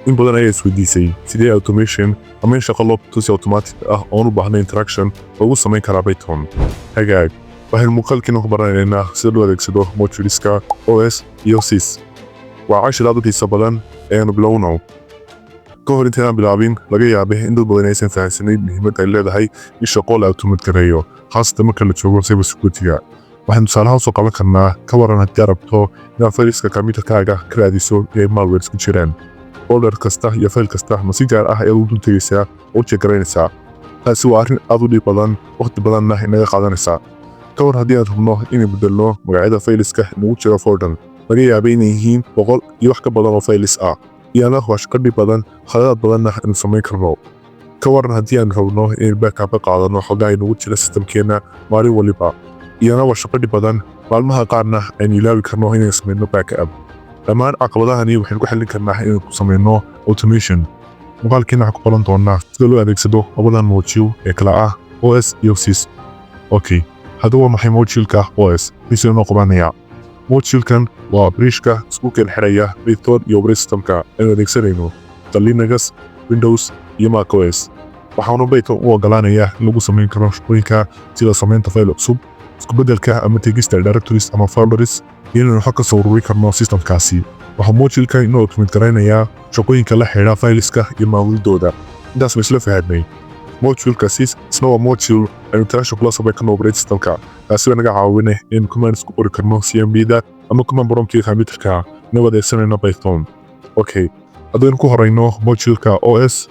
In badan ayaa isweydiisay sidee automation ama in shaqo loo qabto si automatic ah oon u baahnayn interaction loogu samayn karaa Python. Hagaag, waxaynu muuqaalkiina ku baranaynaa sida loo adeegsado moduleska OS iyo sys. Waa cashir aad u xiiso badan ee aanu bilowno. Ka hor intaynaan bilaabin, laga yaabe in dad badan aysan fahamsanayn muhiimadda ay leedahay in shaqo la automate gareeyo, khaasatan marka la joogo cyber security-ga. Waxaynu tusaalahaan soo qaban karnaa: ka waran haddii aad rabto inaad fayliska kombiyuutarkaaga ka raadiso inay malwares ku jiraan? Folder kasta iyo fayl kasta ma si gaar ah ayaad u dul tegaysaa oo u check garaynaysaa? Taasi waa arrin aad u dhib badan, waqti badanna inaga qaadanaysaa. Ka war haddii aan rabno inay bedelno magacyada fayliska inagu jira folder laga yaabay inay yihiin 100 iyo wax ka badan oo faylis ah? Iyana waa shaqo dhib badan, khaladaad badanna aynu samayn karno. Ka waran haddii aan rabno inaynu backup ka qaadano xogaha inagu jira systemkeenna maalin waliba? Iyana waa shaqo dhib badan, maalmaha qaarna aynu ilaawi karno inaynu samayno backup. Dhammaan caqabadahani waxaynu ku xallin karnaa inaynu ku samayno automation. Muuqaalkiina waxaan ku baran doonaa sida loo adeegsado labadan module ee kala ah OS iyo sys. Okay, haddaba waa maxay moduleka OS? Mise noo qabanaya? Modulekan waa bridgeka isku keen xiraya Python iyo operating systemka aynu adeegsanayno, sida Linux, Windows iyo macOS. Waxaanu Python u ogolaanayaa in lagu samayn karo shaqooyinka sida samaynta fayl cusub, isku beddelka ama tegista directories ama folders, iyo inaynu xog ka soo ururin karno systemkaasi. Waxaa moduleka inoo automate garaynayaa shaqooyinka la xidhiidha fayliska iyo maamulidooda. Intaas ma isla fahanay? Moduleka sys isna waa module aynu interaction kula samayn karno operating systemka. Taasi waa naga caawinay inaynu commands ku qori karno CMD-da ama command prompt-iga computerka inagoo adeegsanayno Python. Okay, haddaynu ku horeyno moduleka OS,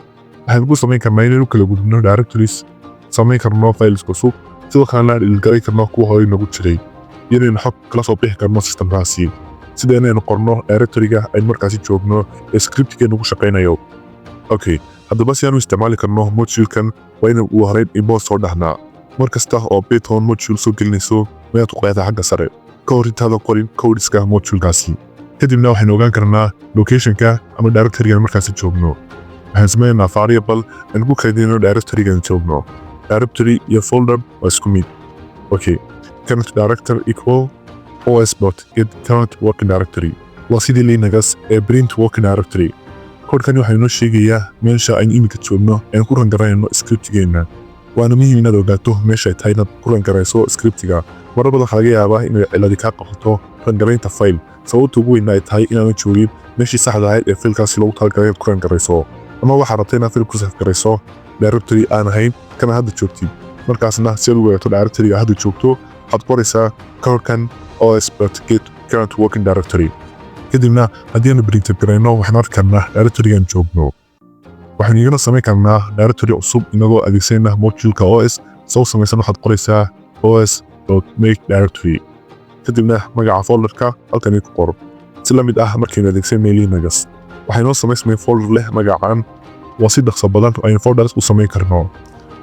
waxaynu ku samayn karnaa inaynu kala gudubno directories, samayn karno files cusub, sidoo kalena delete garay karno kuwa horey nagu jiray, iyo inaynu xog kala soo bixi karno systemkaasi, sida inaynu qorno directoryga aynu markaasi joogno ee scriptigeenu ku shaqaynayo. Okay, haddaba si aan u isticmaali karno modulekan, waa inaan ugu horeyn import soo dhahnaa. Mar kasta oo Python module soo gelinayso, waa inaad ku qeexdaa xagga sare ka hor intaadan qorin codeska modulekaasi. Kadibna waxaynu ogaan karnaa locationka ama directorygan markaasi joogno. Waxaan sameynaynaa variable aan ku kaydinayno directorygan joogno. Directory iyo folder waa isku mid. Okay, current directory equal os.get current working directory. Waa sidii Linux ee print working directory. Koodhkani waxaa inoo sheegayaa meesha aynu iminka joogno aynu ku run garanayno scriptigeenna. Waana muhiim inaad ogaato meesha ay tahay inaad ku run garayso scriptiga. Marar badan waxaa laga yaabaa inay ciladi kaa qabato run garaynta fayl, sababta ugu weynna ay tahay inaadan joogin meeshii saxda ahayd ee faylkaasi loogu talagalay inaad ku run garayso, ama waxaad rabta inaad fayl ku save garayso directory aan ahayn kana hadda joogtid. Markaasna si aad u ogaato directoryga hadda joogto, waxaad qoraysaa koodhkan, os.get current working directory. Kadibna haddii aanu print garayno, waxaan arki karnaa directorygan joogno. Waxaynu igana samayn karnaa directory cusub inagoo adeegsanayna moduleka OS. Soo samaysan, waxaad qoraysaa os.make directory, kadibna magaca folderka halkani ku qor. Si la mid ah markaynu adeegsanay Linux, waxay noo samaysmay folder leh magacan. Waa si dhaqso badan aynu folders u samayn karno.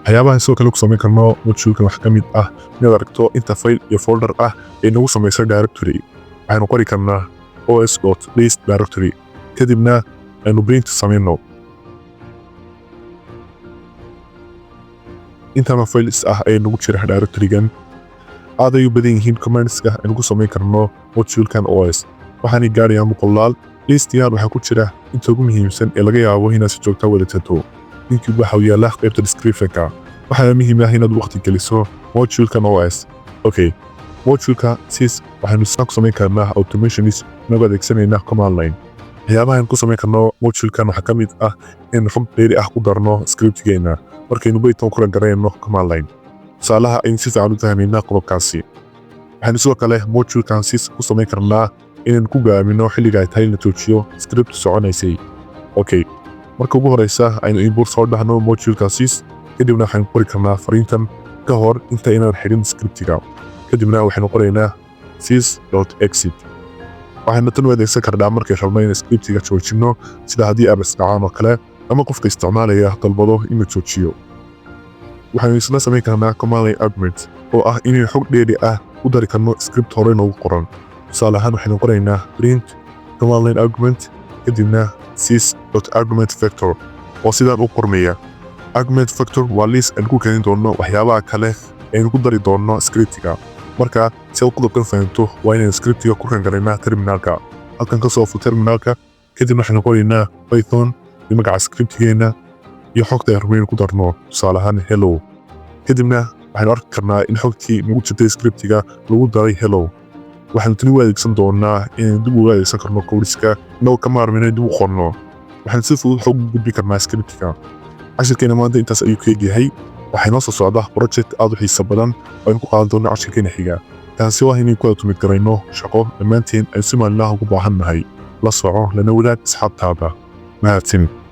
Waxyaabahan sidoo kale ku samayn karno modulekan waxaa ka mid ah inaad aragto inta fayl iyo folder ah ee nagu samaysan directory. Waxaynu qori karnaa os.list directory, kadibna aynu print samayno. Intana files ah ee nagu jira directorygan. Aad ay u badan yihiin commandska aynu ku samayn karno modulekan OS, waxaanay gaarayaan boqolaal. Listigan waxaa ku jira inta ugu muhiimsan ee laga yaabo inaad si joogta wadaagsato. Linkigu waxa uu yaallaa qaybta descriptionka. Waxaana muhiim ah inaad waqti geliso modulekan OS. Okay, moduleka sys waxaynu sidan ku samayn karnaa automations inagoo adeegsanayna command line. Waxyaabahan ku samayn karno modulekan waxaa ka mid ah in xog dheeri ah ku darno scriptigeena markaynu Python ku garanayno command line. Tusaalaha aynu si fiican u fahmaynaa qodobkaasi. Waxaynu sidoo kale modulekan sys ku samayn karnaa inaynu ku go'aamino xilliga ay tahay in la joojiyo script soconaysay. Okay, marka ugu horeysa aynu import soo dhahno moduleka sys. Kadibna waxaynu qori karnaa fariintan ka hor inta inaan xidhin scriptiga. Kadibna waxaynu qoraynaa sys.exit. Waxaynu tan u adeegsan karnaa markay rabno in scriptiga joojino, sida haddii errors dhacaan oo kale ama qofka isticmaalaya dalbado in la joojiyo. Waxaynu isla samayn karnaa command line argument, oo ah inaynu xog dheeri ah ku dari karno script hore noogu qoran. Tusaale ahaan, waxaynu qoraynaa print command line argument, kadibna sys.argument vector oo sidaan u qormaya. Argument vector waa list aynu ku keenin doono waxyaabaha kale aynu ku dari doono scriptiga. Marka si aad qodobkan fahamto, waa inaynu scriptiga ku run garaynaa terminalka. Halkan ka soo fur terminalka, kadibna waxaynu qoraynaa Python. Iyo magaca scriptigeena iyo xogta ay rabno inaynu ku darno, tusaale ahaan "hello". Kadibna waxaynu arki karnaa in xogtii nagu jirtay scriptiga lagu daray "hello". Waxaanu tani u adeegsan doonaa inaynu dib uga adeegsan karno codeska, inagoo ka maarmayno dib u qorno. Waxaanu si fudud xog ugu gudbi karnaa scriptiga. Cashirkeena maanta intaas ayuu ka egyahay. Waxaa inoo soo socda project aad u xiiso badan oo aynu ku qaadan doono cashirkeena xiga, taasi waa inaynu ku automate garayno shaqo dhammaanteen aynu si maalinlaha ugu baahan nahay. La soco, lana wadaag asxaabtaada. Mahadsanid.